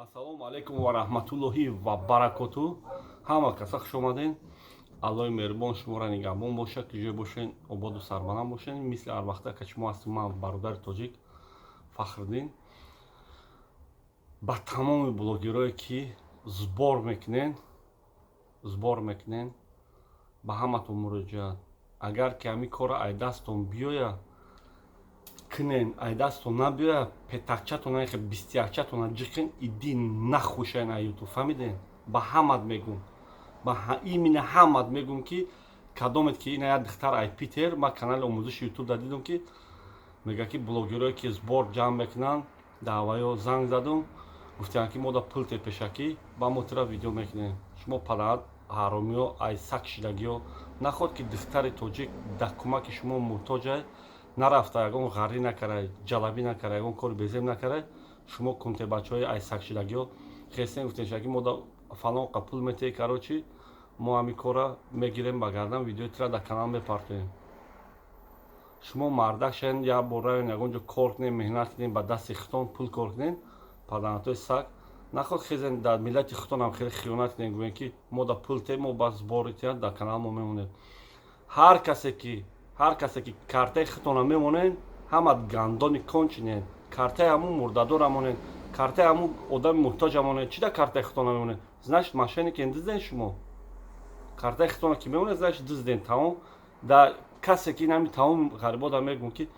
Ассалому алайкум ва раҳматуллоҳи ва баракоту. Ҳама каса хуш омаден. Аллоҳи меҳрубон шуморо нигаҳбон бошад, ки ҷой бошен, ободу сарбаланд бошен. Мисли ҳар вақта ка шумо ҳастем, ман бародари тоҷик Фахриддин. Ба тамоми блогерое, ки сбор мекунен, сбор мекунен, ба ҳаматон муроҷиат: агар ки ҳамин корро ай дастон биёя, кунен, ай дастон набиёя, петакчатон, 21-чатона ҷиқен, иди нахушен ай Ютуб. Фаҳмиден? Ба ҳамат мегум, ба именно ҳамат мегум, ки кадомет ки ина як духтар ай Питер, ман канали омӯзиши Ютуб да дидум, ки мега, ки блогерое, ки сбор ҷамъ мекунанд, даъваё занг задум, гуфтиянд, ки мо да пул тепешакӣ, ба мо тира видео мекунем. Шумо падарат ҳаромиё, ай сак шидагиё, наход ки духтари тоҷик дар кӯмаки шумо муҳтоҷай, нарафта ягон ғаррӣ накарай, ҷалабӣ накарай, ягон кори безеб накарай. Шумо кунтебачаҳои ай сакшидагиё хестен, гуфтен, ки мо да фалон қа пул метеҳӣ, короче, мо ҳамин корра мегирем ба гардан, видеои тира дар канал мепартоем. Шумо мардак шавен, як бор равен, ягон ҷо кор кунем, меҳнат кунем, ба дасти хитон пул кор кунем. Падаратои сак, наход хезен, дар миллати хитонам хеле хиёнат кунем, гӯем, ки мо да пул те, мо ба сбори тия дар канал мо мемонем. Ҳар касе ки картаи хитона мемонен, ҳама гандони кончинен. Картаи ҳамун мурдадора монен, картаи ҳамун одами муҳтоҷа монен. Чи да картаи хитона мемонен? Значит, мошенник, дизден. Шумо картаи хитона ки мемонед, значит, дизден, тамом. Да касе ки инами тамоми ғарибода мегӯм, ки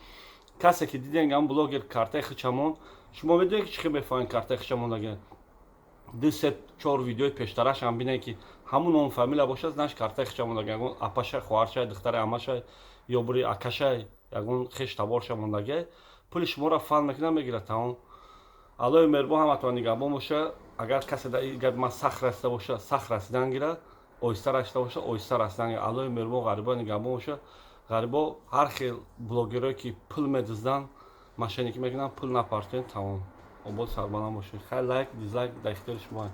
касе ки диден, ҳам блогер картаи хичамон, шумо медонед, ки чӣ хел мефаҳмед картаи хичамон? Ду, се, чор видеои пештарашам бинед, ки ҳамун ном, фамилия бошад, значит, картаи хича мондаги, ягон апаша, хоҳаршай, духтари амашай ё бури акашай, ягон хеш таборша мондагиай, пули шуморо фан мекунад, мегирад, тамом. Аллоҳи меҳрубон ҳаматон нигаҳбон боша. Агар касе дар ин гапи ман сахт расида боша, сахт расидан гирад, оҳиста расида боша, оҳиста расидан гирад. Аллоҳи меҳрубон ғарибо нигаҳбон боша. Ғарибо, ҳар хел блогерое, ки пул медизданд, мошенникӣ мекунанд, пул напартоед, тамом. Обод, сарбаланд бошед. Хайр, лайк, дизлайк дар ихтиёри шумо.